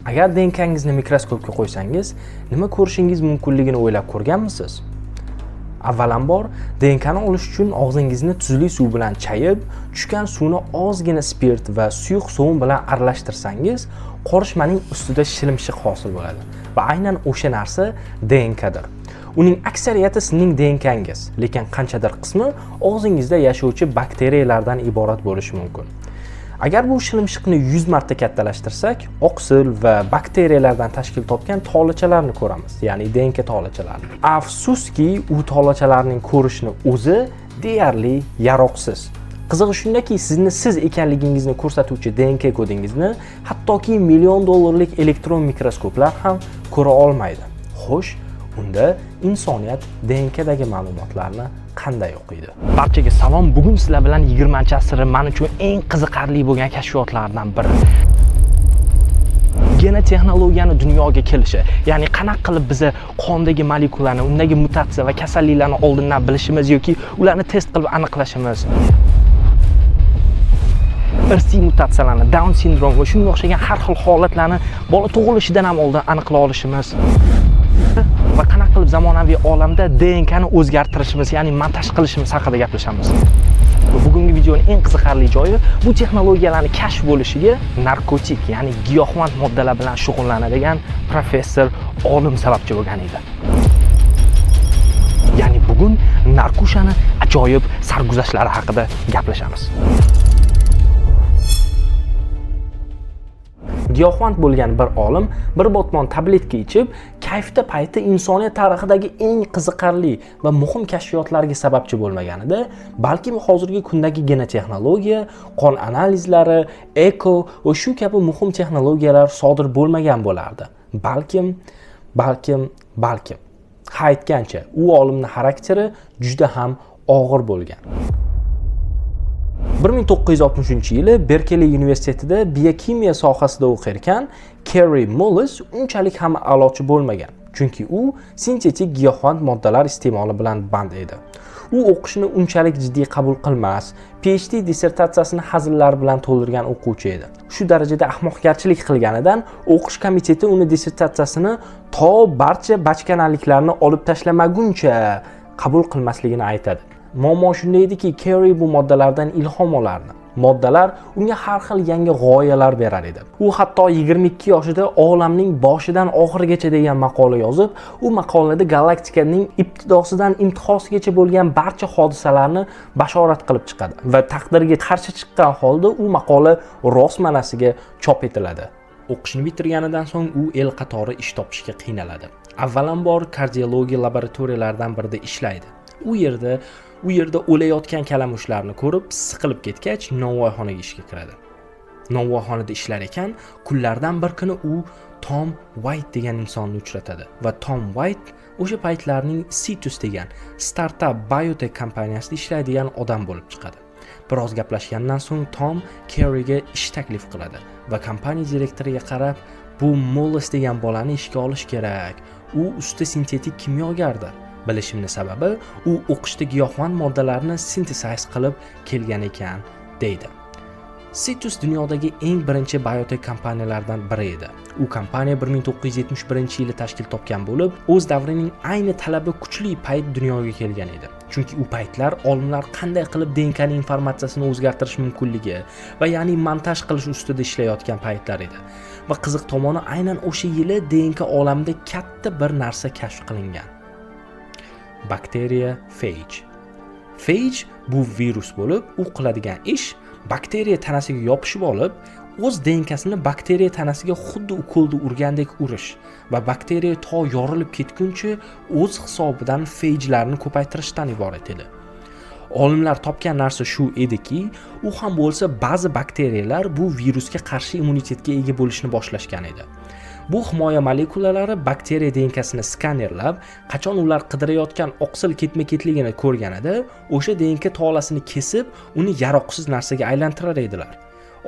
Agar DNKngizni mikroskopga qo'ysangiz, nima ko'rishingiz mumkinligini o'ylab ko'rganmisiz? Avvalambor, DNKni olish uchun og'zingizni tuzli suv bilan chayib, tushgan suvni ozgina spirt va suyuq sovun bilan aralashtirsangiz, qorishmaning ustida shilimshiq hosil bo'ladi va aynan o'sha narsa DNKdir. Uning aksariyati sizning DNKngiz, lekin qanchadir qismi og'zingizda yashovchi bakteriyalardan iborat bo'lishi mumkin. Agar bu shilimshiqni 100 marta kattalashtirsak, oqsil va bakteriyalardan tashkil topgan tolachalarni ko'ramiz, ya'ni DNK tolachalarini. Afsuski, u tolachalarning ko'rishni o'zi deyarli yaroqsiz. Qizig'i shundaki, sizni siz ekanligingizni ko'rsatuvchi DNK kodingizni hattoki million dollarlik elektron mikroskoplar ham ko'ra olmaydi. Xo'sh, unda insoniyat DNKdagi ma'lumotlarni qanday o'qiydi? Barchaga salom. Bugun sizlar bilan 20-asrning men uchun eng qiziqarli bo'lgan kashfiyotlardan biri. Genotexnologiyani dunyoga kelishi, ya'ni qanaqa qilib biza qondagi molekulani, undagi mutatsiya va kasalliklarni oldindan bilishimiz yoki ularni test qilib aniqlashimiz. Irsiy mutatsiyalarni, Down sindrom va shunga o'xshagan har xil holatlarni bola tug'ilishidan ham oldin aniqlay olishimiz va qanaqa qilib zamonaviy olamda DNKni o'zgartirishimiz, ya'ni montaj qilishimiz haqida gaplashamiz. Va bugungi videoning eng qiziqarli joyi bu texnologiyalarni kashf bo'lishiga narkotik, ya'ni giyohvand moddalar bilan shug'ullanadigan professor olim sababchi bo'lgan edi. Ya'ni bugun narkushani ajoyib sarguzashtlari haqida gaplashamiz. Giyohvand bo'lgan bir olim bir botmon tabletka ichib, kayfda payti insoniyat tarixidagi eng qiziqarli va muhim kashfiyotlarga sababchi bo'lmaganida, balkim hozirgi kundagi genotexnologiya, qon analizlari, eko va shu kabi muhim texnologiyalar sodir bo'lmagan bo'lardi. Balkim, balkim, balkim. Ha, aytgancha, u olimning xarakteri juda ham og'ir bo'lgan. 1963-yili Berkeli universitetida biokimiya sohasida o'qirkan, Kerry Mullis unchalik ham a'lochi bo'lmagan, chunki u sintetik giyohvand moddalar iste'moli bilan band edi. U o'qishni unchalik jiddiy qabul qilmas, PhD dissertatsiyasini hazillar bilan to'ldirgan o'quvchi edi. Shu darajada ahmoqgarchilik qilganidan o'qish komiteti uni dissertatsiyasini to barcha bachkanaliklarni olib tashlamaguncha qabul qilmasligini aytadi. Muammo shunda ediki, Kerry bu moddalardan ilhom olardi. Moddalar unga har xil yangi g'oyalar berar edi. U hatto 22 yoshida olamning boshidan oxirigacha degan maqola yozib, u maqolada galaktikaning ibtidosidan intihosigacha bo'lgan barcha hodisalarni bashorat qilib chiqadi va taqdirga qarshi chiqqan holda u maqola rostmanasiga chop etiladi. O'qishni bitirganidan so'ng u el qatori ish topishga qiynaladi. Avvalambor kardiologiya laboratoriyalaridan birida ishlaydi. U yerda o'layotgan kalamushlarni ko'rib, siqilib ketgach, novvoyxonaga ishga kiradi. Novvoyxonada ishlar ekan, kunlardan bir kuni u Tom White degan insonni uchratadi va Tom White o'sha paytlarning Citus degan startap biotech kompaniyasida ishlaydigan odam bo'lib chiqadi. Biroz gaplashgandan so'ng Tom Kerryga ish taklif qiladi va kompaniya direktoriga qarab, bu Mullis degan bolani ishga olish kerak. U usta sintetik kimyogardir. Bilishimni sababi, u o'qishda giyohvand moddalarni sintesiz qilib kelgan ekan, deydi. Citus dunyodagi eng birinchi biotech kompaniyalardan biri edi. U kompaniya 1971-yili tashkil topgan bo'lib, o'z davrining ayni talabi kuchli payt dunyoga kelgan edi. Chunki u paytlar olimlar qanday qilib DNKning informatsiyasini o'zgartirish mumkinligi va ya'ni montaj qilish ustida ishlayotgan paytlar edi. Va qiziq tomoni, aynan o'sha yili DNK olamida katta bir narsa kashf qilingan. Bakteriya phage. Phage bu virus bo'lib, u qiladigan ish bakteriya tanasiga yopishib olib, o'z DNKsini bakteriya tanasiga xuddi ukolni urgandek urish va bakteriya to yorilib ketguncha o'z hisobidan fagelarni ko'paytirishdan iborat edi. Olimlar topgan narsa shu ediki, u ham bo'lsa ba'zi bakteriyalar bu virusga qarshi immunitetga ega bo'lishni boshlashgan edi. Bu himoya molekulalari bakteriya DNKsini skanerlab, qachon ular qidirayotgan oqsil ketma-ketligini ko'rganida, o'sha DNK tolasini kesib, uni yaroqsiz narsaga aylantirar edilar.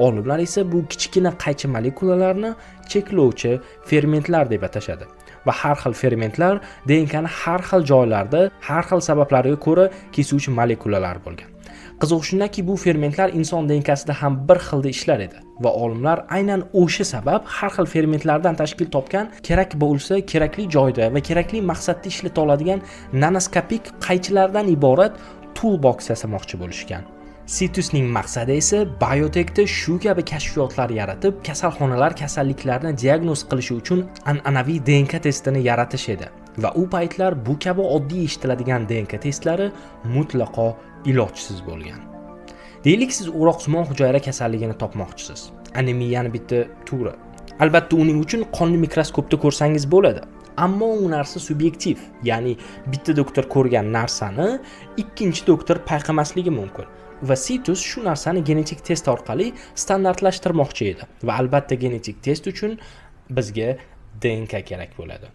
Olimlar esa bu kichkina qaychi molekulalarni cheklovchi fermentlar deb atashadi. Va har xil fermentlar DNKni har xil joylarda, har xil sabablarga ko'ra kesuvchi molekulalar bo'lgan. Qizig'i shundaki, bu fermentlar inson DNKsida ham bir xilda ishlar edi va olimlar aynan o'sha sabab har xil fermentlardan tashkil topgan, kerak bo'lsa kerakli joyda va kerakli maqsadda ishlata oladigan nanoskopik qaychilardan iborat toolbox yasamoqchi bo'lishgan. Cetusning maqsadi esa biotekda shu kabi kashfiyotlar yaratib, kasalxonalar kasalliklarni diagnoz qilishi uchun an'anaviy DNK testini yaratish edi. Va u paytlar bu kabi oddiy eshitiladigan DNK testlari mutlaqo ilojsiz bo'lgan. Deylik, siz o'roqsimon hujayra kasalligini topmoqchisiz. Anemiyani bitta turi. Albatta, uning uchun qonni mikroskopda ko'rsangiz bo'ladi. Ammo u narsa subyektiv, ya'ni bitta doktor ko'rgan narsani ikkinchi doktor payqamasligi mumkin. Va Cetus shu narsani genetik test orqali standartlashtirmoqchi edi. Va albatta genetik test uchun bizga DNK kerak bo'ladi.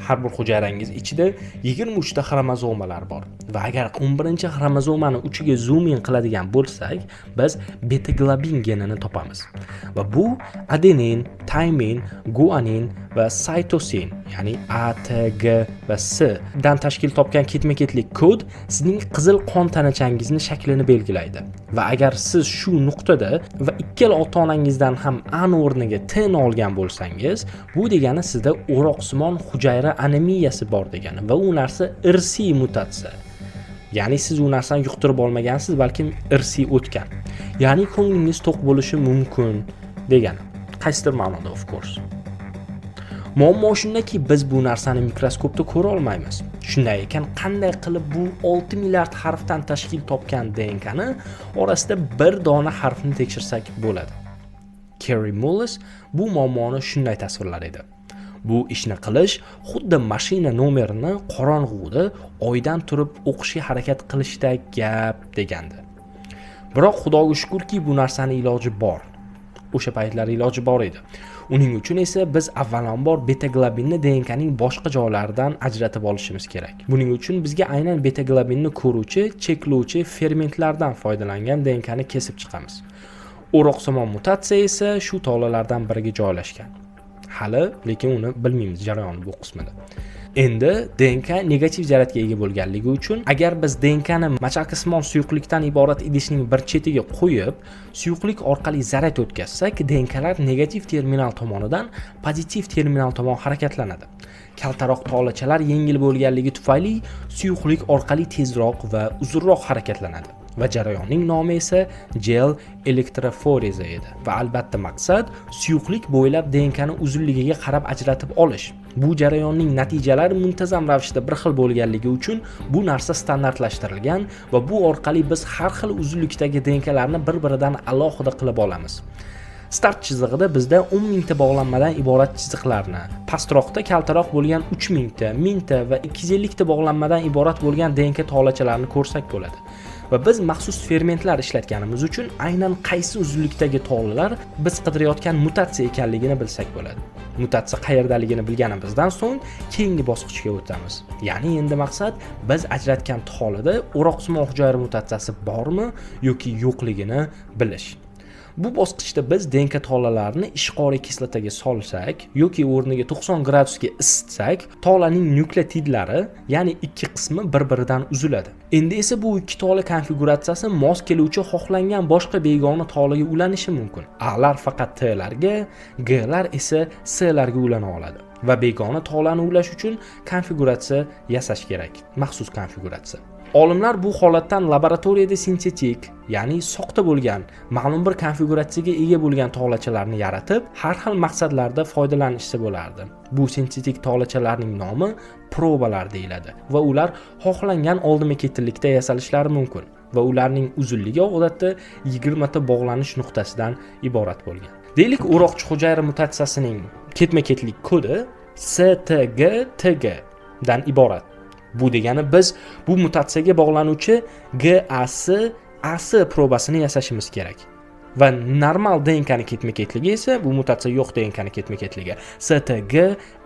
Har bir hujayrangiz ichida 23 ta xromozomalar bor va agar 11-xromozomani uchiga zoom in qiladigan bo'lsak, biz beta-globin genini topamiz. Va bu adenin, timin, guanin va saytosin, ya'ni A, T, G va S dan tashkil topgan ketma-ketlik kod sizning qizil qon tanachangizni shaklini belgilaydi. Va agar siz shu nuqtada va ikkala ota-onangizdan ham A o'rniga T ni olgan bo'lsangiz, bu degani sizda o'roqsimon hujayra anemiyasi bor degani va u narsa irsiy mutatsiya. Ya'ni siz u narsani yuqtirib olmagansiz, balkim irsiy o'tgan. Ya'ni ko'nglingiz to'q bo'lishi mumkin degani. Qaysidir ma'noda, of course. Muammo shundaki, biz bu narsani mikroskopda ko'ra olmaymiz. Shunday ekan, qanday qilib bu 6 milliard harfdan tashkil topgan DNKni orasida bir dona harfni tekshirsak bo'ladi? Kerry Mullis bu muammoni shunday tasvirlar edi: "Bu ishni qilish xuddi mashina nomerini qorong'uda oydan turib o'qishga harakat qilishda gap", degandi. Biroq Xudoga shukurki, bu narsani iloji bor. O'sha paytlar iloji bor edi. Uning uchun esa biz avvalambor beta-globinni DNKning boshqa joylaridan ajratib olishimiz kerak. Buning uchun bizga aynan beta-globinni ko'ruvchi, cheklovchi fermentlardan foydalangan DNKni kesib chiqamiz. O'roqsimon mutatsiya esa shu tolalardan biriga joylashgan. Hali lekin uni bilmaymiz jarayoni bu qismida. Endi DNK negativ zaryadga ega bo'lganligi uchun, agar biz DNKni machaksimon suyuqlikdan iborat idishning bir chetiga qo'yib, suyuqlik orqali zaryad o'tkazsak, DNKlar negativ terminal tomonidan pozitiv terminal tomon harakatlanadi. Kaltaroq tolachalar yengil bo'lganligi tufayli suyuqlik orqali tezroq va uzunroq harakatlanadi. Va jarayonning nomi esa gel elektroforezi edi. Va albatta maqsad suyuqlik bo'ylab DNKni uzunligiga qarab ajratib olish. Bu jarayonning natijalari muntazam ravishda bir xil bo'lganligi uchun bu narsa standartlashtirilgan va bu orqali biz har xil uzunlikdagi DNKlarni bir-biridan alohida qilib olamiz. Start chizig'ida bizda 10 mingta bog'lanmadan iborat chiziqlarni, pastroqda kaltaroq bo'lgan 3 mingta, 1000 ta va 250 ta bog'lanmadan iborat bo'lgan DNK tolachalarini ko'rsak bo'ladi. Va biz maxsus fermentlar ishlatganimiz uchun aynan qaysi uzunlikdagi tolalar biz qidirayotgan mutatsiya ekanligini bilsak bo'ladi. Mutatsiya qayerdaligini bilganimizdan so'ng keyingi bosqichga o'tamiz. Ya'ni endi maqsad biz ajratgan tolada o'roqsimon hujayra mutatsiyasi bormi yoki yo'qligini bilish. Bu bosqichda biz DNK tolalarini ishqoriy kislotaga solsak yoki o'rniga 90 gradusga isitsak, tolaning nukleotidlari, ya'ni ikki qismi bir-biridan uziladi. Endi esa bu ikki tola konfiguratsiyasi mos keluvchi xohlangan boshqa begona tolaga ulanishi mumkin. A'lar faqat T'larga, G'lar esa S'larga ulana oladi. Va begona tolani ulash uchun konfiguratsiya yasash kerak, maxsus konfiguratsiya. Olimlar bu holatdan laboratoriyada sintetik, ya'ni soxta bo'lgan, ma'lum bir konfiguratsiyaga ega bo'lgan tolachalarni yaratib, har xil maqsadlarda foydalanishsa bo'lardi. Bu sintetik tolachalarning nomi probalar deyiladi va ular xohlangan oldima-ketinlikda yasalishlari mumkin va ularning uzunligi odatda 20 ta bog'lanish nuqtasidan iborat bo'lgan. Deylik, o'roqchi hujayra mutatsiyasining ketma-ketlik kodi STGTG dan iborat. Bu degani biz bu mutatsiyaga bog'lanuvchi GAS AS probasini yasashimiz kerak. Va normal DNKni ketma-ketligi esa bu mutatsiya yo'q DNKni ketma-ketligi STG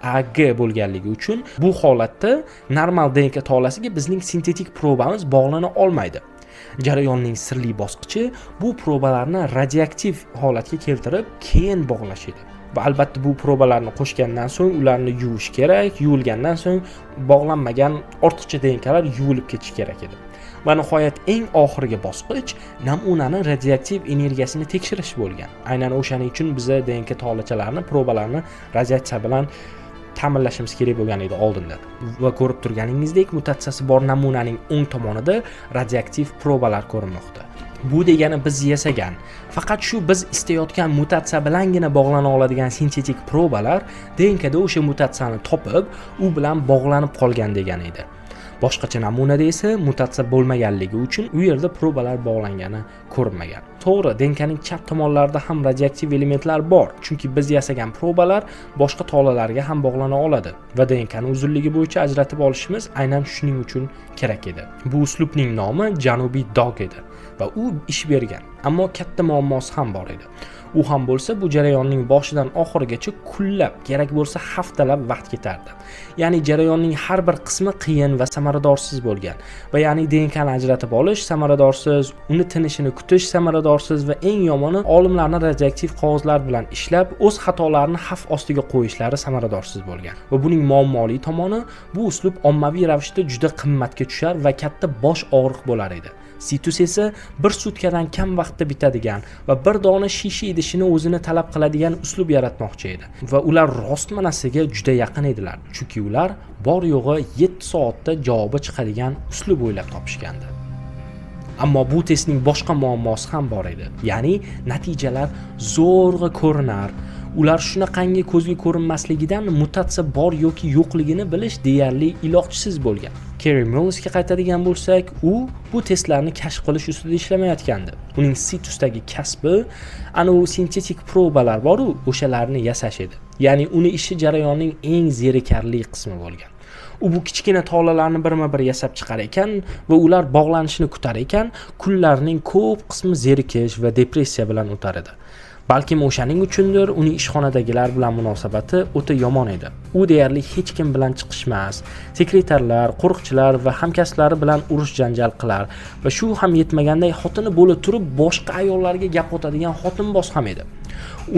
AG bo'lganligi uchun bu holatda normal DNK tolasiga bizning sintetik probamiz bog'lana olmaydi. Jarayonning sirli bosqichi bu probalarni radioaktiv holatga keltirib, keyin bog'lash edi. Va albatta bu probalarni qo'shgandan so'ng ularni yuvish kerak, yuvilgandan so'ng bog'lanmagan ortiqcha DNKlar yuvilib ketishi kerak edi. Va nihoyat eng oxirgi bosqich namunani radioaktiv energiyasini tekshirish bo'lgan. Aynan o'shaning uchun biza DNK tolachalarini, probalarni radiatsiya bilan ta'minlashimiz kerak bo'lgan edi oldindan. Va ko'rib turganingizdek, mutatsiyasi bor namunaning o'ng tomonida radioaktiv probalar ko'rinmoqda. Bu degani biz yasagan, faqat shu biz istayotgan mutatsiya bilangina bog'lana oladigan sintetik probalar DNKda o'sha mutatsiyani topib, u bilan bog'lanib qolgan degani edi. Boshqacha namunada esa mutatsiya bo'lmaganligi uchun u yerda probalar bog'langani ko'rinmagan. To'g'ri, DNKning chap tomonlarida ham radioaktiv elementlar bor, chunki biz yasagan probalar boshqa tolalarga ham bog'lana oladi va DNKni uzunligi bo'yicha ajratib olishimiz aynan shuning uchun kerak edi. Bu uslubning nomi Janubiy dog edi va u ish bergan, ammo katta muammosi ham bor edi. U ham bo'lsa, bu jarayonning boshidan oxirigacha kunlab, kerak bo'lsa haftalab vaqt ketardi. Ya'ni jarayonning har bir qismi qiyin va samaradorsiz bo'lgan. Va ya'ni DNKni ajratib olish samaradorsiz, uni tinishini kutish samaradorsiz va eng yomoni olimlarni radioaktiv qog'ozlar bilan ishlab, o'z xatolarini xavf ostiga qo'yishlari samaradorsiz bo'lgan. Va buning muammoli tomoni, bu uslub ommaviy ravishda juda qimmatga tushar va katta bosh og'riq bo'lar edi. Situs esa bir sutkadan kam vaqtda bitadigan va bir dona shisha idishini o'zini talab qiladigan uslub yaratmoqchi edi. Va ular rostmanasiga juda yaqin edilar, chunki ular bor yo'g'i 7 soatda javobi chiqadigan uslub o'ylab topishgandi. Ammo bu testning boshqa muammosi ham bor edi. Ya'ni natijalar zo'rg'a ko'rinar. Ular shunaqangi ko'zga ko'rinmasligidan mutatsiya bor yoki yo'qligini bilish deyarli ilojsiz bo'lgan. Kerry Mullisga qaytadigan bo'lsak, u bu testlarni kashf qilish ustida ishlamayotgandi. Uning Situsdagi kasbi anavi sintetik probalar bor-u, o'shalarni yasash edi. Ya'ni uni ishi jarayonning eng zerikarli qismi bo'lgan. U bu kichkina tolalarni birma-bir yasab chiqar ekan va ular bog'lanishini kutar ekan, kunlarning ko'p qismi zerikish va depressiya bilan o'tar edi. Balkim o'shaning uchundir uning ishxonadagilar bilan munosabati o'ta yomon edi. U deyarli hech kim bilan chiqishmas, sekretarlar, qo'riqchilar va hamkasblari bilan urush janjal qilar va shu ham yetmaganday xotini bo'la turib boshqa ayollarga gap otadigan xotinboz ham edi.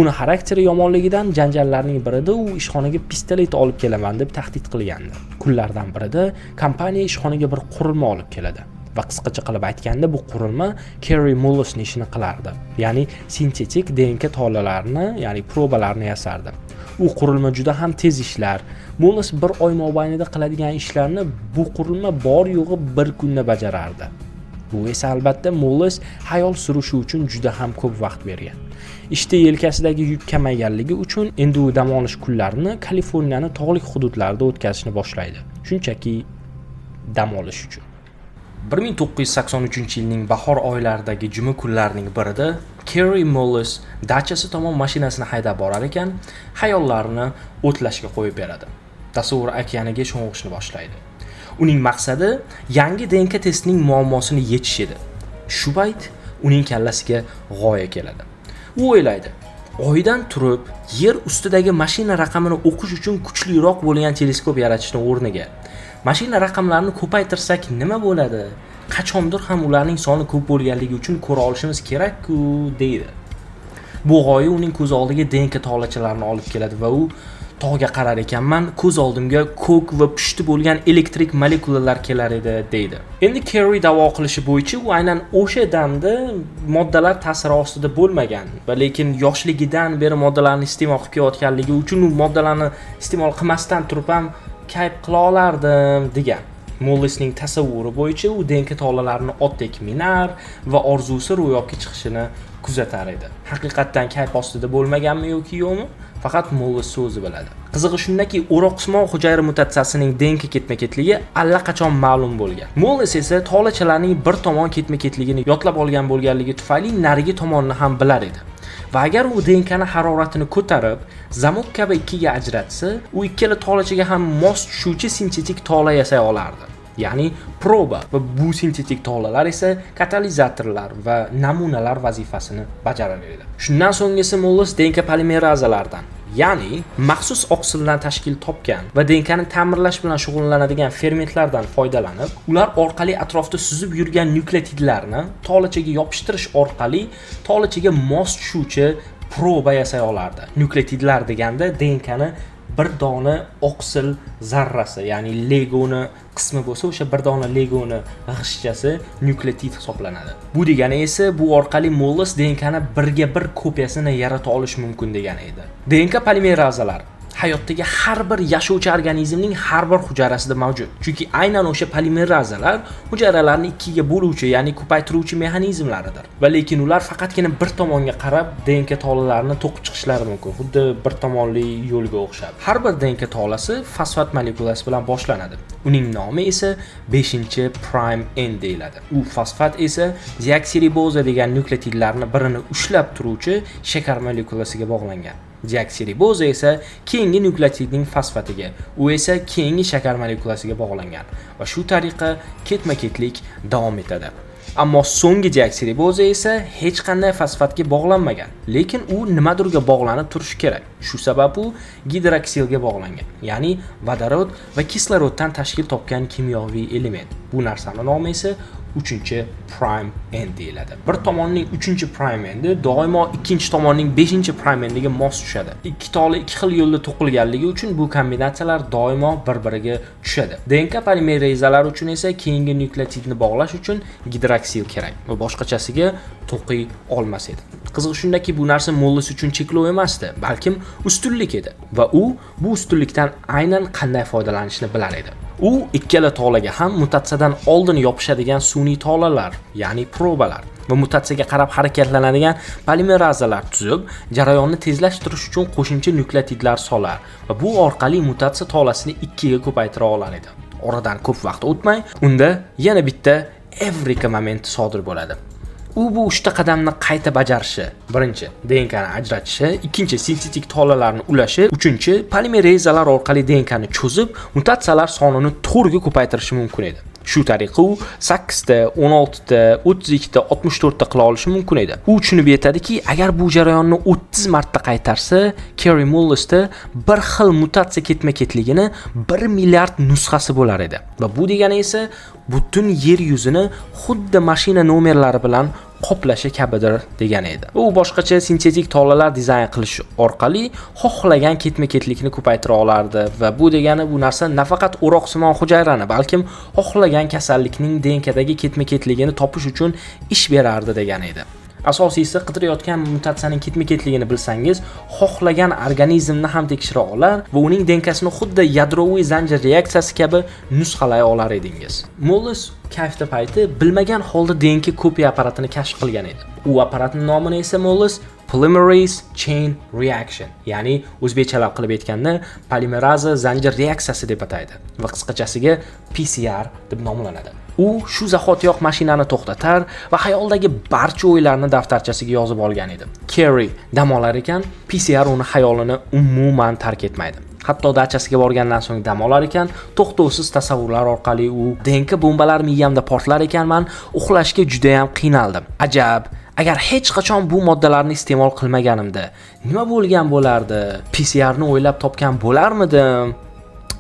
Uni xarakteri yomonligidan janjallarning birida u ishxonaga pistolet olib kelaman deb tahdid qilgandi. Kunlardan birida kompaniya ishxonaga bir qurilma olib keladi. Va qisqacha qilib aytganda, bu qurilma Kerry Mullisning ishini qilardi. Ya'ni sintetik DNK tolalarini, ya'ni probalarni yasardi. U qurilma juda ham tez ishlar. Mullis bir oy mobaynida qiladigan ishlarni bu qurilma bor yo'g'i bir kunda bajarardi. Bu esa albatta Mullis hayol surishi uchun juda ham ko'p vaqt bergan. Ishda yelkasidagi yuk kamayganligi uchun endi u dam olish kunlarini Kaliforniyani tog'lik hududlarida o'tkazishni boshlaydi. Shunchaki dam olish uchun. 1983-yilning bahor oylaridagi juma kunlarining birida Kerry Mullis dachasi tomon mashinasini haydab borar ekan, hayollarini o'tlashga qo'yib beradi. Tasavvur okeaniga sho'ng'ishni boshlaydi. Uning maqsadi yangi DNK testining muammosini yechish edi. Shu payt uning kallasiga g'oya keladi. U o'ylaydi: Oydan turib yer ustidagi mashina raqamini o'qish uchun kuchliroq bo'lgan teleskop yaratishni o'rniga mashina raqamlarini ko'paytirsak nima bo'ladi? Qachondir ham ularning soni ko'p bo'lganligi uchun ko'ra olishimiz kerak-ku, deydi. Bu g'oya uning ko'z oldiga DNK tolachalarini olib keladi va u tog'ga qarar ekanman, ko'z oldimga ko'k va pushti bo'lgan elektrik molekulalar kelar edi, deydi. Endi Kerry da'vo qilishi bo'yicha u aynan o'sha damda moddalar ta'siri ostida bo'lmagan va lekin yoshligidan beri moddalarni iste'mol qilib kelayotganligi uchun u moddalarni iste'mol qilmasdan turib ham kayf qila olardim degan. Mullisning tasavvuri bo'yicha u DNK tolalarini otdek minar va orzusi ro'yobga chiqishini kuzatar edi. Haqiqatdan kayf ostida bo'lmaganmi yoki yo'qmi, faqat Mullis o'zi biladi. Qizig'i shundaki, o'roqsimon hujayra mutatsiyasining DNK ketma-ketligi allaqachon ma'lum bo'lgan. Mullis esa tolachalarning bir tomon ketma-ketligini yodlab olgan bo'lganligi tufayli narigi tomonni ham bilar edi. Va agar u DNKni haroratini ko'tarib, zamok kabi ikkiga ajratsa, u ikkala tolachaga ham mos tushuvchi sintetik tola yasay olardi. Ya'ni proba va bu sintetik tolalar esa katalizatorlar va namunalar vazifasini bajarar edi. Shundan so'ng esa Mullis DNK polimerazalardan, ya'ni maxsus oqsildan tashkil topgan va DNKni ta'mirlash bilan shug'ullanadigan fermentlardan foydalanib, ular orqali atrofda suzib yurgan nukleotidlarni tolachaga yopishtirish orqali tolachaga mos tushuvchi Proba yasay olardi. Nukleotidlar deganda DNKni bir dona oqsil zarrasi, ya'ni Legoni qismi bo'lsa, o'sha bir dona Legoni g'ishtchasi nukleotid hisoblanadi. Bu degani esa bu orqali Mullis DNKni birga bir kopiyasini yarata olish mumkin degani edi. DNK polimerazalar hayotdagi har bir yashovchi organizmning har bir hujayrasida mavjud. Chunki aynan o'sha polimerazalar hujayralarni ikkiga bo'luvchi, ya'ni ko'paytiruvchi mexanizmlaridir. Va lekin ular faqatgina bir tomonga qarab DNK tolalarini to'qib chiqishlari mumkin, xuddi bir tomonli yo'lga o'xshab. Har bir DNK tolasi fosfat molekulasi bilan boshlanadi. Uning nomi esa 5-prime end deyiladi. U fosfat esa deoksiriboza degan nukleotidlarni birini ushlab turuvchi shakar molekulasiga bog'langan. Deoksiriboza esa keyingi nukleotidning fosfatiga, u esa keyingi shakar molekulasiga bog'langan va shu tariqa ketma-ketlik davom etadi. Ammo so'nggi deoksiriboza esa hech qanday fosfatga bog'lanmagan, lekin u nimadirga bog'lanib turishi kerak. Shu sabab u gidroksilga bog'langan, ya'ni vodorod va kisloroddan tashkil topgan kimyoviy element. Bu narsani nomi esa 3-prime end deyiladi. Bir tomonning 3-prime endi doimo ikkinchi tomonning 5-prime endiga mos tushadi. Ikki tola ikki xil yo'lda to'qilganligi uchun bu kombinatsiyalar doimo bir-biriga tushadi. DNK polimerazalar uchun esa keyingi nukleotidni bog'lash uchun gidroksil kerak va boshqachasiga to'qiy olmas edi. Qizig'i shundaki, bu narsa Mullis uchun cheklov emasdi, balkim ustunlik edi va u bu ustunlikdan aynan qanday foydalanishni bilar edi. U ikkala tolaga ham mutatsiyadan oldin yopishadigan sun'iy tolalar, ya'ni probalar va mutatsiyaga qarab harakatlanadigan polimerazalar tuzib, jarayonni tezlashtirish uchun qo'shimcha nukleotidlar solar va bu orqali mutatsiya tolasini ikkiga ko'paytira olar edi. Oradan ko'p vaqt o'tmay, unda yana bitta evrika momenti sodir bo'ladi. U bu uchta qadamni qayta bajarishi: birinchi, DNKni ajratishi, ikkinchi, sintetik tolalarni ulashi, uchinchi, polimerazalar orqali DNKni cho'zib, mutatsiyalar sonini 4 ga ko'paytirishi mumkin edi. Shu tariqa u 8 ta, 16 ta, 32 ta, 64 ta qila olishi mumkin edi. U tushunib yetadiki, agar bu jarayonni 30 marta qaytarsa, Kerry Mullisda bir xil mutatsiya ketma-ketligini 1 milliard nusxasi bo'lar edi. Va bu degani esa butun yer yuzini xuddi mashina nomerlari bilan qoplashi kabidir degani edi. U boshqacha sintetik tolalar dizayn qilish orqali xohlagan ketma-ketlikni ko'paytira olardi va bu degani bu narsa nafaqat o'roqsimon hujayrani, balkim xohlagan kasallikning DNKdagi ketma-ketligini topish uchun ish berardi degani edi. Asosiysi, qidirayotgan mutatsiyaning ketma-ketligini bilsangiz, xohlagan organizmni ham tekshira olar va uning DNKsini xuddi yadroviy zanjir reaksiyasi kabi nusxalay olar edingiz. Mullis kayfda payti bilmagan holda DNK kopiya apparatini kashf qilgan edi. U apparatning nomini esa Mullis Polymerase Chain Reaction, ya'ni o'zbekchalab qilib aytganda polimeraza zanjir reaksiyasi deb ataydi va qisqachasiga PCR deb nomlanadi. U shu zahotiyoq mashinani to'xtatar va xayolidagi barcha o'ylarni daftarchasiga yozib olgan edi. Kerry dam olar ekan, PCR uni xayolini umuman tark etmaydi. Hatto dachasiga borgandan so'ng dam olar ekan, to'xtovsiz tasavvurlar orqali u DNK bombalar miyamda portlar ekanman, uxlashga juda ham qiynaldim. Ajab, agar hech qachon bu moddalarni iste'mol qilmaganimda nima bo'lgan bo'lardi? PCRni o'ylab topgan bo'larmidim?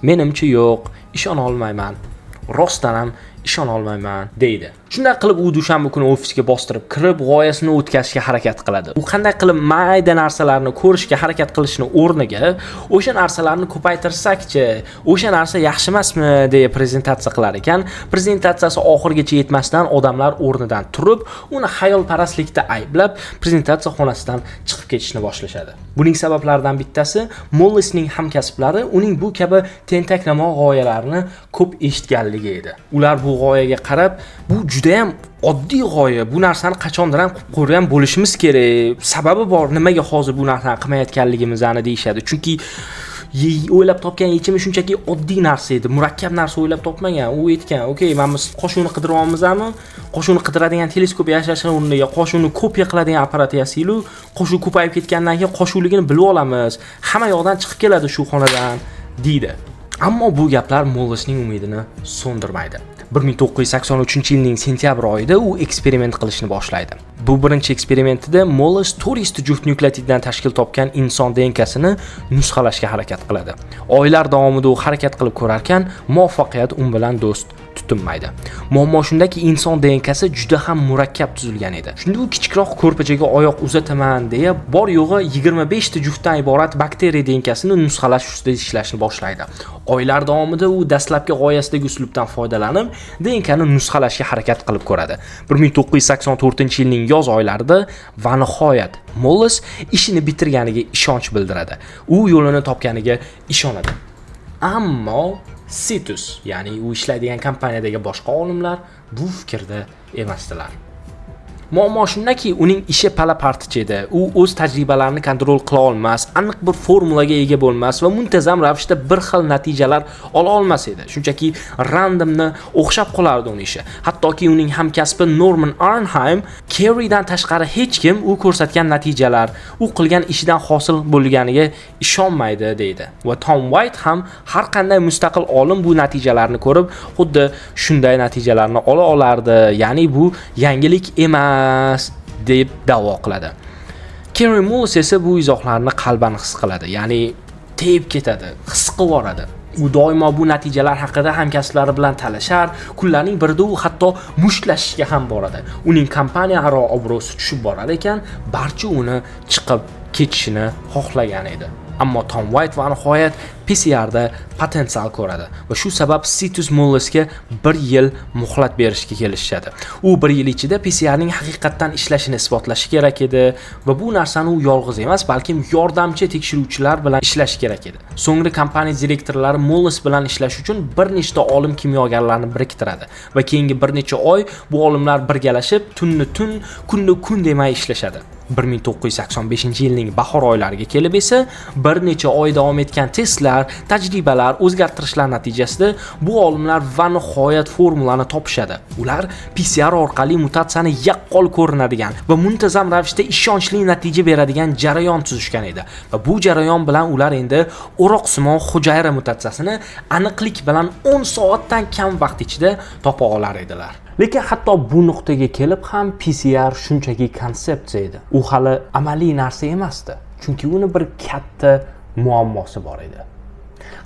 Menimcha yo'q, ishona olmayman. Rostdan ham ishona olmayman, deydi. Shunday qilib u dushanba kuni ofisga bostirib kirib, g'oyasini o'tkazishga harakat qiladi. U qanday qilib mayda narsalarni ko'rishga harakat qilishni o'rniga, o'sha narsalarni ko'paytirsakchi, o'sha narsa yaxshi emasmi deya prezentatsiya qilar ekan. Prezentatsiyasi oxirigacha yetmasdan odamlar o'rnidan turib, uni xayolparastlikda ayblab, prezentatsiya xonasidan chiqib ketishni boshlashadi. Buning sabablaridan bittasi Mollisning hamkasblari uning bu kabi tentaknamo g'oyalarini ko'p eshitganligi edi. Ular bu g'oyaga qarab, bu juda ham oddiy g'oya, bu narsani qachondir ham qilib qo'ygan bo'lishimiz kerak. Sababi bor, nimaga hozir bu narsani qilmayotganligimizni deyishadi. Chunki o'ylab topgan yechimi shunchaki oddiy narsa edi, murakkab narsa o'ylab topmagan. U aytgan, "Okey, mana biz qoshuvni qidiryapmizmi? Qoshuvni qidiradigan teleskop yasashini o'rniga qoshuvni kopiya qiladigan apparat yasaylik, qoshuv ko'payib ketgandan keyin qoshuvligini bilib olamiz. Hamma yoqdan chiqib keladi shu xonadan", deydi. Ammo bu gaplar Mollisning umidini so'ndirmaydi. 1983-yilning sentyabr oyida u eksperiment qilishni boshlaydi. Bu birinchi eksperimentida Mollis 400 ta juft nukleotiddan tashkil topgan inson DNKsini nusxalashga harakat qiladi. Oylar davomida u harakat qilib ko'rarkan, muvaffaqiyat u bilan do'st tutinmaydi. tutinmaydi. Muammo shundaki, inson DNKsi juda ham murakkab tuzilgan edi. Shunda u kichikroq ko'rpachaga oyoq uzataman deya bor yo'g'i 25 ta juftdan iborat bakteriya DNKsini nusxalash ustida ishlashni boshlaydi. Oylar davomida u dastlabki g'oyasidagi uslubdan foydalanib, DNKni nusxalashga harakat qilib ko'radi. 1984-yilning yoz oylarida va nihoyat Mullis ishini bitirganiga ishonch bildiradi. U yo'lini topganiga ishonadi. Ammo Cetus, ya'ni u ishlaydigan kompaniyadagi boshqa olimlar bu fikrda emasdilar. Muammo shundaki, uning ishi pala-particha edi. U o'z tajribalarini kontrol qila olmas, aniq bir formulaga ega bo'lmas va muntazam ravishda bir xil natijalar ola olmas edi. Shunchaki randomni o'xshab qolardi uning ishi. Hattoki uning hamkasbi Norman Arnheim Kerrydan tashqari hech kim u ko'rsatgan natijalar, u qilgan ishidan hosil bo'lganiga ishonmaydi deydi. Va Tom White ham har qanday mustaqil olim bu natijalarni ko'rib, xuddi shunday natijalarni ola olardi. Ya'ni bu yangilik emas deb da'vo qiladi. Kerry Mullis esa bu izohlarni qalban his qiladi, ya'ni tepib ketadi, his qilib yuboradi. U doimo bu natijalar haqida hamkasblari bilan talashar, kunlarning birida u hatto mushtlashishga ham boradi. Uning kompaniya aro obro'si tushib borar ekan, barcha uni chiqib ketishini xohlagan edi. Ammo Tom White va nihoyat PCRda potensial ko'radi va shu sabab Cetus Mullisga 1 yil muhlat berishga kelishadi. U 1 yil ichida PCRning haqiqatdan ishlashini isbotlashi kerak edi va bu narsani u yolg'iz emas, balkim yordamchi tekshiruvchilar bilan ishlashi kerak edi. So'ngra kompaniya direktorlari Mullis bilan ishlash uchun bir nechta olim kimyogarlarni biriktiradi va keyingi bir necha oy bu olimlar birgalashib tunni tun, kunni kun demay ishlashadi. 1985-yilning bahor oylariga kelib esa bir necha oy davom etgan testlar, tajribalar, o'zgartirishlar natijasida bu olimlar va nihoyat formulani topishadi. Ular PCR orqali mutatsiyani yaqqol ko'rinadigan va muntazam ravishda ishonchli natija beradigan jarayon tuzishgan edi. Va bu jarayon bilan ular endi o'roqsimon hujayra mutatsiyasini aniqlik bilan 10 soatdan kam vaqt ichida topa olar edilar. Lekin hatto bu nuqtaga kelib ham PCR shunchaki konsepsiya edi. U hali amaliy narsa emasdi, chunki uni bir katta muammosi bor edi.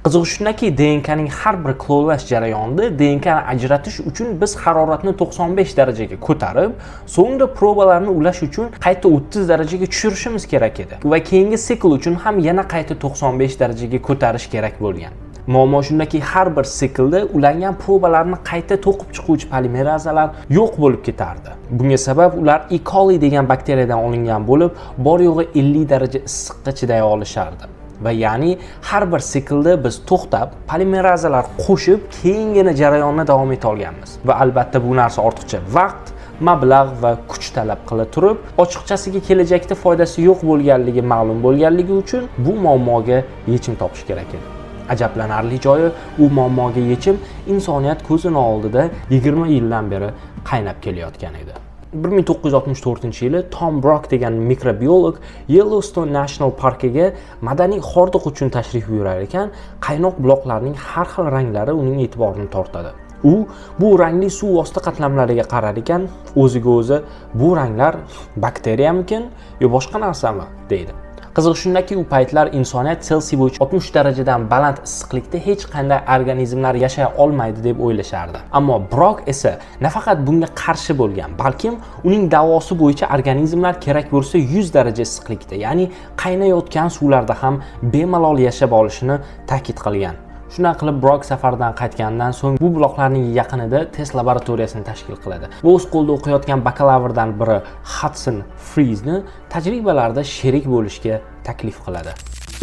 Qizig'i shundaki, DNKning har bir klonlash jarayonida DNKni ajratish uchun biz haroratni 95 darajaga ko'tarib, so'ngra probalarni ulash uchun qayta 30 darajaga tushirishimiz kerak edi. Va keyingi sikl uchun ham yana qayta 95 darajaga ko'tarish kerak bo'lgan. Muammo shundaki, har bir siklda ulangan probalarni qayta to'qib chiquvchi polimerazalar yo'q bo'lib ketardi. Bunga sabab ular E. coli degan bakteriyadan olingan bo'lib, bor yo'g'i 50 daraja issiqqa chiday olishardi. Va ya'ni har bir siklda biz to'xtab, polimerazalar qo'shib, keyingina jarayonni davom eta olganmiz. Va albatta bu narsa ortiqcha vaqt, mablag' va kuch talab qila turib, ochiqchasiga kelajakda foydasi yo'q bo'lganligi ma'lum bo'lganligi uchun bu muammoga yechim topish kerak edi. Ajablanarli joyi, u muammoga yechim insoniyat ko'zini oldida 20 yildan beri qaynab kelayotgan edi. 1964-yili Tom Brock degan mikrobiolog Yellowstone National Parkiga madaniy hordiq uchun tashrif buyurar ekan, qaynoq buloqlarning har xil ranglari uning e'tiborini tortadi. U bu rangli suv osti qatlamlariga qarar ekan, o'ziga o'zi bu ranglar bakteriyamikin yo boshqa narsami deydi. Qizig'i shundaki, u paytlar insoniyat Selsiy bo'yicha 60 darajadan baland issiqlikda hech qanday organizmlar yashay olmaydi deb o'ylashardi. Ammo Brok esa nafaqat bunga qarshi bo'lgan, balkim uning da'vosi bo'yicha organizmlar kerak bo'lsa 100 daraja issiqlikda, ya'ni qaynayotgan suvlarda ham bemalol yashab olishini ta'kid qilgan. Shunday qilib Brok safardan qaytgandan so'ng bu buloqlarning yaqinida test laboratoriyasini tashkil qiladi. Va o'z qo'lida o'qiyotgan bakalavrdan biri Hudson Frizni tajribalarda sherik bo'lishga taklif qiladi.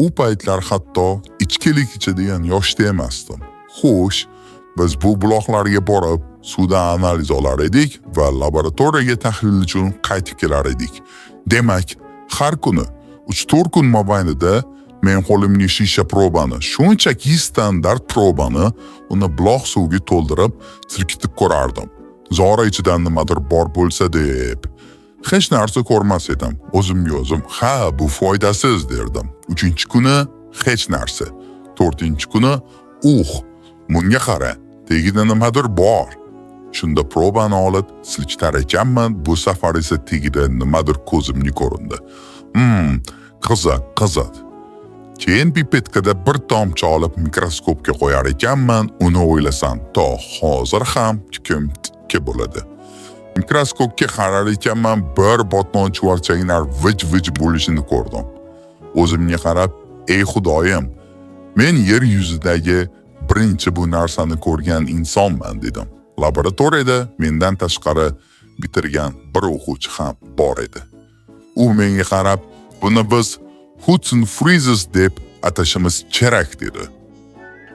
U paytlar hatto ichkilik ichadigan yoshda emasdim. Xo'sh, biz bu buloqlarga borib, suvdan analiz olar edik va laboratoriyaga tahlil uchun qaytib kelar edik. Demak, har kuni 3-4 kun mobaynida men qo'limga shisha probani, shunchaki standart probani uni buloq suvga to'ldirib silkitib ko'rardim. Zora ichidan nimadir bor bo'lsa deb. Hech narsa ko'rmas edim. O'zimga o'zim, ha, bu foydasiz derdim. 3-kuni hech narsa. 4-kuni, bunga qara, tagida nimadir bor. Shunda probani olib silkitar ekanman, bu safar esa tagida nimadir ko'zimga ko'rindi. Qiziq, qiziq. Keyin pipetkada bir tomchi olib mikroskopga qo'yar ekanman, uni o'ylasam, to hozir ham tükim tikka bo'ladi. Mikroskopga qarar ekanman, bir botmon chuvalchanglar vij-vij bo'lishini ko'rdim. O'zimga qarab, ey Xudoyim, men yer yuzidagi birinchi bu narsani ko'rgan insonman dedim. Laboratoriyada mendan tashqari bitirgan bir o'quvchi ham bor edi. U menga qarab, buni biz Hudson Freezes deb atashimiz kerak dedi.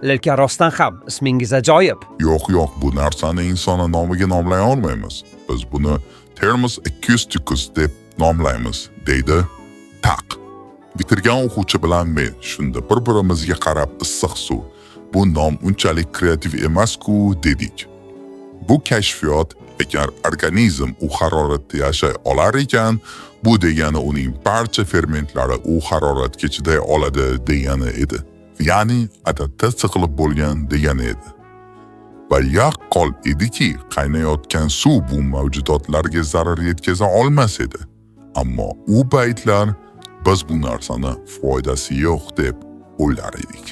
Lekin rostdan ham ismingiz ajoyib. Yo'q, yo'q, bu narsani insonni nomiga nomlay olmaymiz. Biz buni Thermus acousticus deb nomlaymiz, deydi Taq. Bitirgan o'quvchi bilan men shunda bir-birimizga qarab issiq suv. Bu nom unchalik kreativ emas-ku dedik. Bu kashfiyot agar organizm u haroratda yashay olar ekan, bu degani uning barcha fermentlari u haroratga chiday oladi degani edi. Ya'ni adaptatsiya qilib bo'lgan degani edi. Va yaqqol ediki, qaynayotgan suv bu mavjudotlarga zarar yetkaza olmas edi. Ammo u paytlar biz bu narsani foydasi yo'q deb o'ylar edik.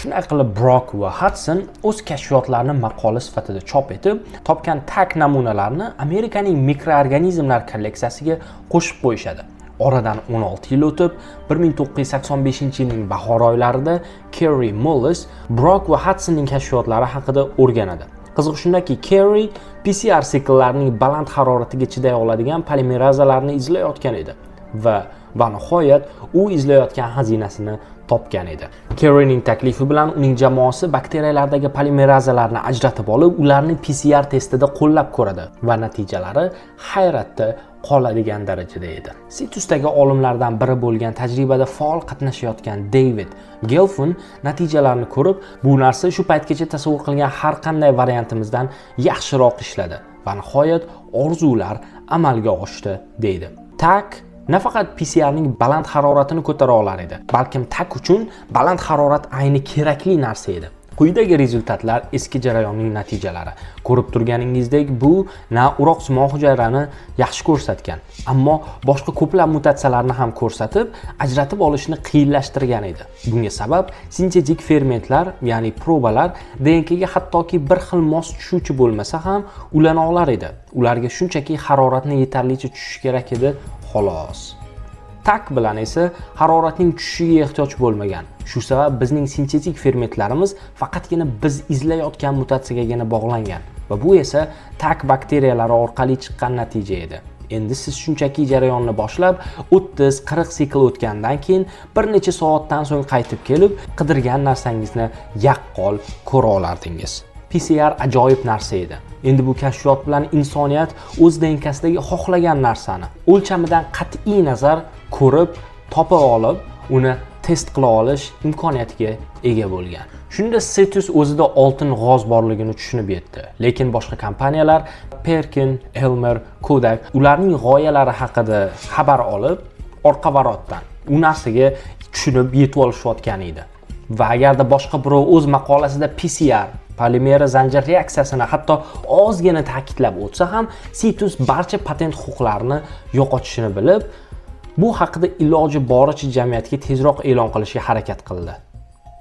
Shunday qilib Brok va Hudson o'z kashfiyotlarini maqola sifatida chop etib, topgan Taq namunalarini Amerikaning mikroorganizmlar kolleksiyasiga qo'shib qo'yishadi. Oradan 16 yil o'tib, 1985-yilning bahor oylarida Kerry Mullis Brok va Hudsonning kashfiyotlari haqida o'rganadi. Qiziq shundaki, Kerry PCR sikllarning baland haroratiga chiday oladigan polimerazalarni izlayotgan edi va nihoyat u izlayotgan xazinasini topgan edi. Kerryning taklifi bilan uning jamoasi bakteriyalardagi polimerazalarni ajratib olib, ularni PCR testida qo'llab ko'radi va natijalari hayratda qoladigan darajada edi. Cetusdagi olimlardan biri bo'lgan tajribada faol qatnashayotgan David Gelfand natijalarni ko'rib, bu narsa shu paytgacha tasavvur qilgan har qanday variantimizdan yaxshiroq ishladi va nihoyat orzular amalga oshdi, deydi. Taq nafaqat PCRning baland haroratini ko'tara olar edi, balkim Taq uchun baland harorat ayni kerakli narsa edi. Quyidagi rezultatlar eski jarayonning natijalari. Ko'rib turganingizdek, bu na o'roqsimon hujayrani yaxshi ko'rsatgan, ammo boshqa ko'plab mutatsiyalarni ham ko'rsatib, ajratib olishni qiyinlashtirgan edi. Bunga sabab sintetik fermentlar, ya'ni probalar DNK ga hattoki bir xil mos tushuvchi bo'lmasa ham ulana olar edi. Ularga shunchaki haroratni yetarlicha tushishi kerak edi, xolos. Taq bilan esa haroratning tushishiga ehtiyoj bo'lmagan. Shu sabab bizning sintetik fermentlarimiz faqatgina biz izlayotgan mutatsiyagagina bog'langan va bu esa Taq bakteriyalari orqali chiqqan natija edi. Endi siz shunchaki jarayonni boshlab, 30-40 sikl o'tgandan keyin bir necha soatdan so'ng qaytib kelib, qidirgan narsangizni yaqqol ko'ra olardingiz. PCR ajoyib narsa edi. Endi bu kashfiyot bilan insoniyat o'z DNKsidagi xohlagan narsani o'lchamidan qat'iy nazar ko'rib, topa olib, uni test qila olish imkoniyatiga ega bo'lgan. Shunda Cetus o'zida oltin g'oz borligini tushunib yetdi. Lekin boshqa kompaniyalar Perkin, Elmer, Kodak ularning g'oyalari haqida xabar olib, orqa varotdan u narsaga tushunib yetib olishayotgan edi. Va agarda boshqa birov o'z maqolasida PCR polimera zanjir reaksiyasini hatto ozgina ta'kidlab o'tsa ham, Cetus barcha patent huquqlarini yo'qotishini bilib, bu haqida iloji boricha jamiyatga tezroq e'lon qilishga harakat qildi.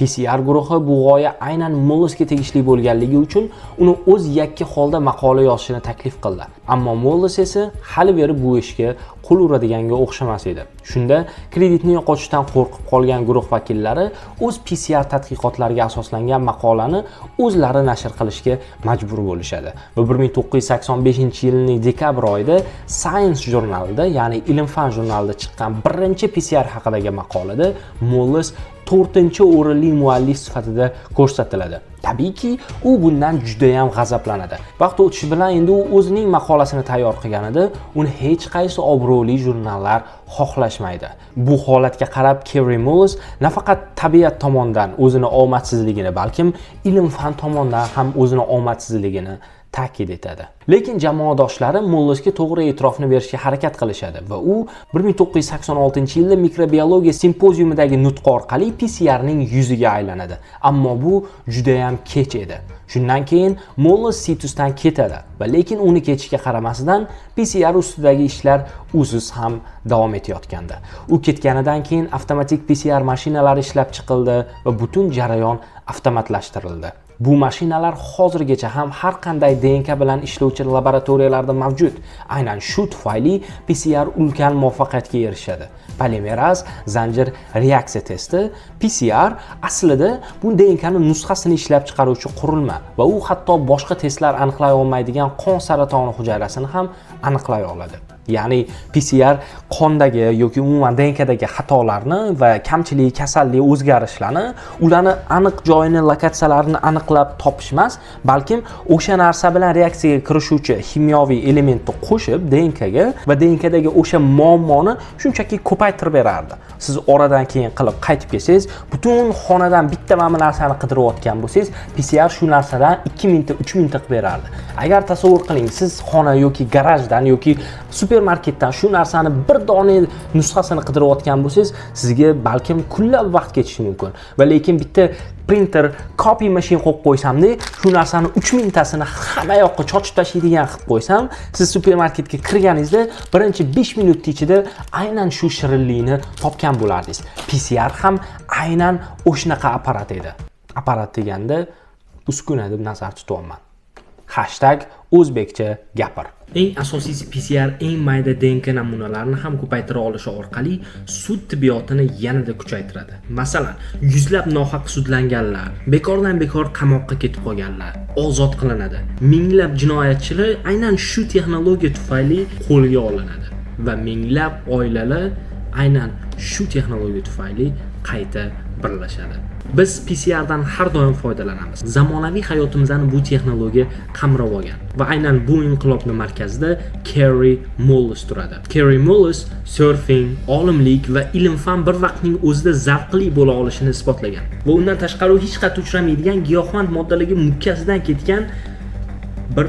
PCR guruhi bu g'oya aynan Mullisga tegishli bo'lganligi uchun uni o'z yakka holda maqola yozishini taklif qildi. Ammo Mullis esa hali beri bu ishga qo'l uradiganga o'xshamas edi. Shunda kreditni yo'qotishdan qo'rqib qolgan guruh vakillari o'z PCR tadqiqotlariga asoslangan maqolani o'zlari nashr qilishga majbur bo'lishadi. Va 1985-yilning dekabr oyida Science jurnalida, ya'ni ilm-fan jurnalida chiqqan birinchi PCR haqidagi maqolada Mullis to'rtinchi o'rinli muallif sifatida ko'rsatiladi. Tabiiyki, u bundan juda ham g'azablanadi. Vaqt o'tishi bilan endi u o'zining maqolasini tayyor qilganida, uni hech qaysi obro'li jurnallar xohlashmaydi. Bu holatga qarab Kerry Mullis nafaqat tabiat tomondan o'zini omadsizligini, balkim ilm-fan tomondan ham o'zini omadsizligini Ta'kid etadi. Lekin jamoadoshlari Mullisga to'g'ri e'tirofni berishga harakat qilishadi va u 1986-yilda mikrobiologiya simpoziumidagi nutqi orqali PCRning yuziga aylanadi. Ammo bu judayam kech edi. Shundan keyin Mullis Cetusdan ketadi va lekin uni ketishiga qaramasdan PCR ustidagi ishlar usiz ham davom etayotgandi. U ketganidan keyin avtomatik PCR mashinalari ishlab chiqildi va butun jarayon avtomatlashtirildi. Bu mashinalar hozirgacha ham har qanday DNK bilan ishlovchi laboratoriyalarda mavjud. Aynan shu tufayli PCR ulkan muvaffaqiyatga erishadi. Polimeraz zanjir reaksiya testi PCR aslida bu DNKning nusxasini ishlab chiqaruvchi qurilma va u hatto boshqa testlar aniqlay olmaydigan qon saratoni hujayrasini ham aniqlay oladi. Ya'ni PCR qondagi yoki umuman DNKdagi xatolarni va kamchilik, kasallik, o'zgarishlarni, ularni aniq joyini, lokatsiyalarini aniqlab topish emas, balkim o'sha narsa bilan reaksiyaga kirishuvchi ximyoviy elementni qo'shib DNKga va DNKdagi o'sha muammoni shunchaki ko'paytirib berardi. Siz oradan keyin qilib qaytib kelsangiz, butun xonadan bitta mana bu narsani qidirayotgan bo'lsangiz, PCR shu narsadan 2 mingta, 3 mingta qilib berardi. Agar tasavvur qiling, siz xona yoki garajdan yoki supermarketdan shu narsani bir dona nusxasini qidirayotgan bo'lsangiz, sizga balkim kunlab vaqt ketishi mumkin. Va lekin bitta printer, copy machine qo'yib qo'ysamda, shu narsani 3 mingtasini hamma yoqqa chochib tashlaydigan qilib qo'ysam, siz supermarketga kirganingizda birinchi 5 minut ichida aynan shu shirinlikni topgan bo'lardingiz. PCR ham aynan o'shanaqa apparat edi. Apparat deganda uskuna deb nazar tutyapman. #o'zbekchagapir. Eng asosiysi, PCR eng mayda DNK namunalarini ham ko'paytira olishi orqali sud tibbiyotini yanada kuchaytiradi. Masalan, yuzlab nohaq sudlanganlar, bekordan bekor qamoqqa ketib qolganlar ozod qilinadi. Minglab jinoyatchilar aynan shu texnologiya tufayli qo'lga olinadi va minglab oilalar aynan shu texnologiya tufayli qayta birlashadi. Biz PCRdan har doim foydalanamiz. Zamonaviy hayotimizni bu texnologiya qamrab olgan va aynan bu inqilobni markazida Kerry Mullis turadi. Kerry Mullis surfing, olimlik va ilm-fan bir vaqtning o'zida zavqli bo'la olishini isbotlagan. Va undan tashqari u hech qayerda uchramaydigan giyohvand moddalarga mukkasidan ketgan bir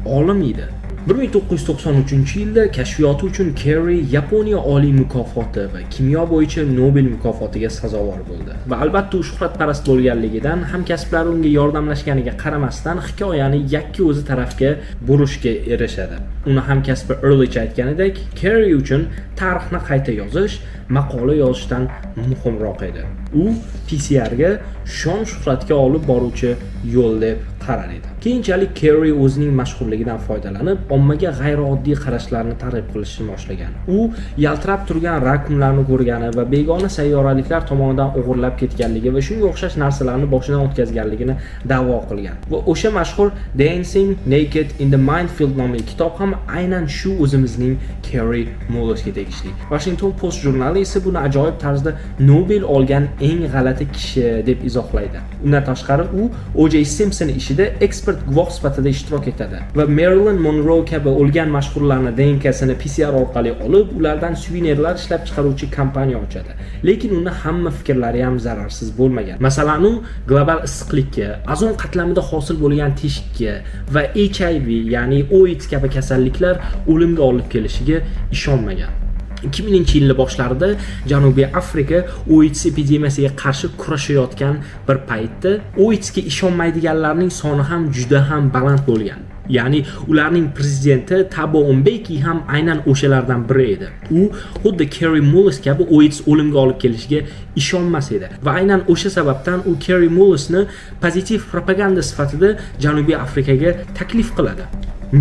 olim edi. 1993-yilda kashfiyoti uchun Kerry Yaponiya oliy mukofoti va kimyo bo'yicha Nobel mukofotiga sazovor bo'ldi. Va albatta u shuhratparast bo'lganligidan hamkasblari unga yordamlashganiga qaramasdan hikoyani yakka o'zi tarafga burishga erishadi. Uni hamkasbi Ehrlich aytganidek, Kerry uchun tarixni qayta yozish maqola yozishdan muhimroq edi. U PCRga shon shuhratga olib boruvchi yo'l deb qarar edi. Keyinchalik Kerry o'zining mashhurligidan foydalanib, ommaga g'ayrioddiy qarashlarni targ'ib qilishni boshlagan. U yaltirab turgan rakunlarni ko'rgani va begona sayyoraliklar tomonidan o'g'irlab ketganligi va shunga o'xshash narsalarni boshidan o'tkazganligini da'vo qilgan. Va o'sha mashhur Dancing Naked in the Minefield nomli kitob ham aynan shu o'zimizning Kerry Mullisga tegishli. Washington Post jurnali esa buni ajoyib tarzda Nobel olgan eng g'alati kishi deb izohlaydi. Undan tashqari u O.J. Simpson ishida ekspert guvoh sifatida ishtirok etadi va Marilyn Monroe kabi o'lgan mashhurlarni DNKsini PCR orqali olib, ulardan suvenirlar ishlab chiqaruvchi kompaniya ochadi. Lekin uni hamma fikrlari ham zararsiz bo'lmagan. Masalan, u global issiqlikka, ozon qatlamida hosil bo'lgan teshikka va HIV, ya'ni AIDS kabi kasalliklar o'limga olib kelishiga ishonmagan. 2000-yillar boshlarida Janubiy Afrika AIDS epidemiyasiga qarshi kurashayotgan bir paytda AIDSga ishonmaydiganlarning soni ham juda ham baland bo'lgan. Ya'ni ularning prezidenti Tabo Mbeki ham aynan o'shalardan biri edi. U xuddi Kerry Mullis kabi AIDS o'limga olib kelishiga ishonmas edi va aynan o'sha sababdan u Kerry Mullisni pozitiv propaganda sifatida Janubiy Afrikaga taklif qiladi,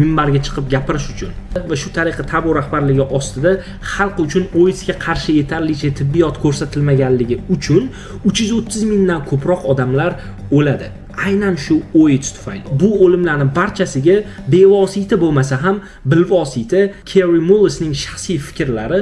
minbarga chiqib gapirish uchun. Va shu tariqa Tabo rahbarligi ostida xalq uchun AIDSga qarshi yetarlicha tibbiyot ko'rsatilmaganligi uchun 330 mingdan ko'proq odamlar o'ladi aynan shu AIDS tufayli. Bu o'limlarni barchasiga bevosita bo'lmasa ham bilvosita Kerry Mullisning shaxsiy fikrlari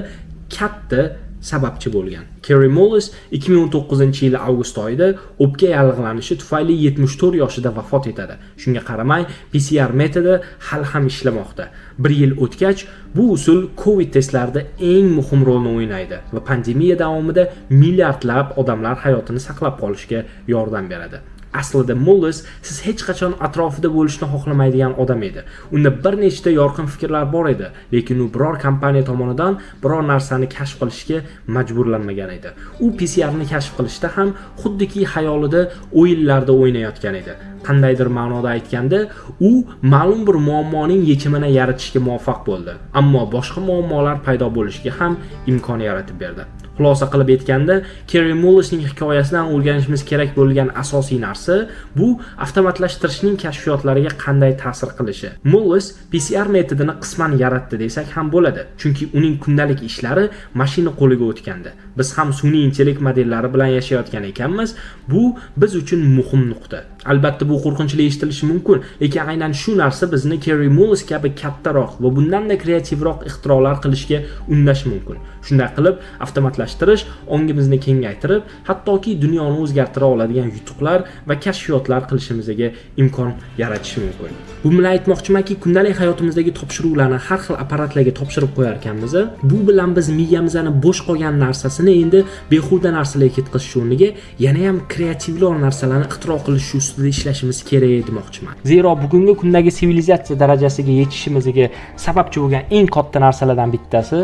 katta sababchi bo'lgan. Kerry Mullis 2019-yil avgust oyida o'pka yallig'lanishi tufayli 74 yoshida vafot etadi. Shunga qaramay PCR metodi hali ham ishlamoqda. Bir yil o'tgach, bu usul COVID testlarida eng muhim rolni o'ynaydi va pandemiya davomida milliardlab odamlar hayotini saqlab qolishga yordam beradi. Aslida Mullis siz hech qachon atrofida bo'lishni xohlamaydigan odam edi. Unda bir nechta yorqin fikrlar bor edi, lekin u biror kompaniya tomonidan biror narsani kashf qilishga majburlanmagan edi. U PCRni kashf qilishda ham xuddiki xayolida o'yinlarda o'ynayotgan edi. Qandaydir ma'noda aytganda, u ma'lum bir muammoning yechimini yaratishga muvaffaq bo'ldi, ammo boshqa muammolar paydo bo'lishiga ham imkon yaratib berdi. Xulosa qilib aytganda, Kerry Mullisning hikoyasidan o'rganishimiz kerak bo'lgan asosiy narsa bu avtomatlashtirishning kashfiyotlariga qanday ta'sir qilishi. Mullis PCR metodini qisman yaratdi desak ham bo'ladi, chunki uning kundalik ishlari mashina qo'liga o'tgandi. Biz ham sun'iy intellekt modellari bilan yashayotgan ekanmiz, bu biz uchun muhim nuqta. Albatta, bu qo'rqinchli eshitilishi mumkin, lekin aynan shu narsa bizni Kerry Mullis kabi kattaroq va bundan-da kreativroq ixtirolar qilishga undashi mumkin. Shunday qilib, avtomatlashtirish ongimizni kengaytirib, hattoki dunyoni o'zgartira oladigan yutuqlar va kashfiyotlar qilishimizga imkon yaratishi mumkin. Bu bilan aytmoqchimanki, kundalik hayotimizdagi topshiriqlarni har xil apparatlarga topshirib qo'yar ekanmiz, bu bilan biz miyamizni bo'sh qolgan narsasini endi behuda narsalarga ketkazish o'rniga yana ham kreativroq narsalarni ixtiro qilish ustida ishlashimiz kerak demoqchiman. Zero bugungi kundagi sivilizatsiya darajasiga yetishimizga sababchi bo'lgan eng katta narsalardan bittasi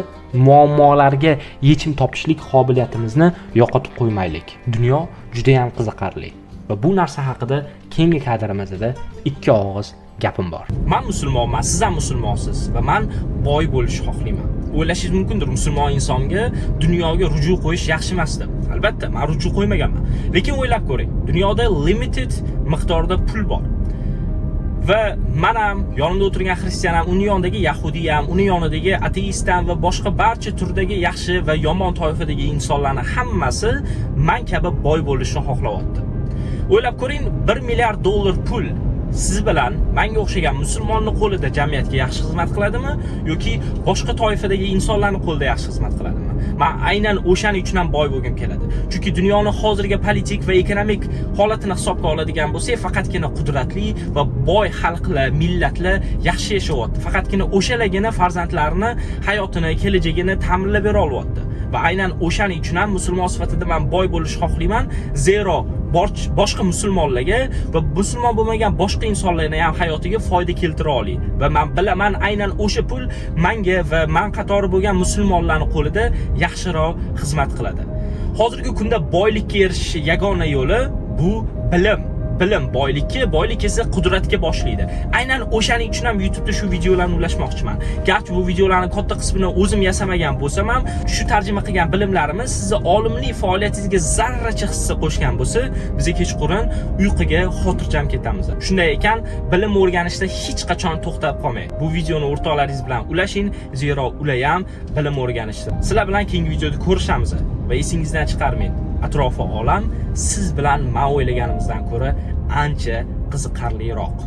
muammolarga yechim topishlik qobiliyatimizni yo'qotib qo'ymaylik. Dunyo juda ham qiziqarli va bu narsa haqida keyingi kadrimizda ikki og'iz gapim bor. Man musulmonman, siz ham musulmonsiz va man boy bo'lishni xohlayman. O'ylashingiz mumkindir, musulmon insonga dunyoga ruju qo'yish yaxshi emas deb. Albatta, man ruju qo'ymaganman. Lekin o'ylab ko'ring, dunyoda limited miqdorda pul bor. Va man ham, yonimda o'tirgan xristian ham, uni yonidagi yahudiy ham, uni yonidagi ateist ham va boshqa barcha turdagi yaxshi va yomon toifadagi insonlarni hammasi man kabi boy bo'lishni xohlayapti. O'ylab ko'ring, 1 milliard dollar pul siz bilan manga o'xshagan musulmonni qo'lida jamiyatga yaxshi xizmat qiladimi yoki boshqa toifadagi insonlarni qo'lida yaxshi xizmat qiladimi? Man aynan o'shaning uchun ham boy bo'lgim keladi. Chunki dunyoni hozirgi politik va ekonomik holatini hisobga oladigan bo'lsak, faqatgina qudratli va boy xalqlar, millatlar yaxshi yashayapti. Faqatgina o'shalargina farzandlarini hayotini, kelajagini ta'minlab bera olyapti. Va aynan o'shaning uchun ham musulmon sifatida man boy bo'lishni xohlayman, zero boshqa musulmonlarga va musulmon bo'lmagan boshqa insonlarni ham hayotiga foyda keltira olay. Va man bilaman, aynan o'sha pul manga va man qatori bo'lgan musulmonlarning qo'lida yaxshiroq xizmat qiladi. Hozirgi kunda boylikka erishish yagona yo'li bu bilim. Bilim boylikka, boylik esa qudratga boshlaydi. Aynan o'shaning uchun ham YouTube'da shu videolarni ulashmoqchiman. Garchi bu videolarni katta qismini o'zim yasamagan bo'lsam ham, shu tarjima qilgan bilimlarimiz sizni olimlik faoliyatingizga zarracha hissa qo'shgan bo'lsa, biz kechqurun uyquga xotirjam ketamiz. Shunday ekan, bilim o'rganishda hech qachon to'xtab qolmang. Bu videoni o'rtoqlaringiz bilan ulashing, zero ular ham bilim o'rganishdi. Sizlar bilan keyingi videoda ko'rishamiz va esingizdan chiqarmang. Atrofi olam siz bilan men o'ylaganimizdan ko'ra ancha qiziqarliroq.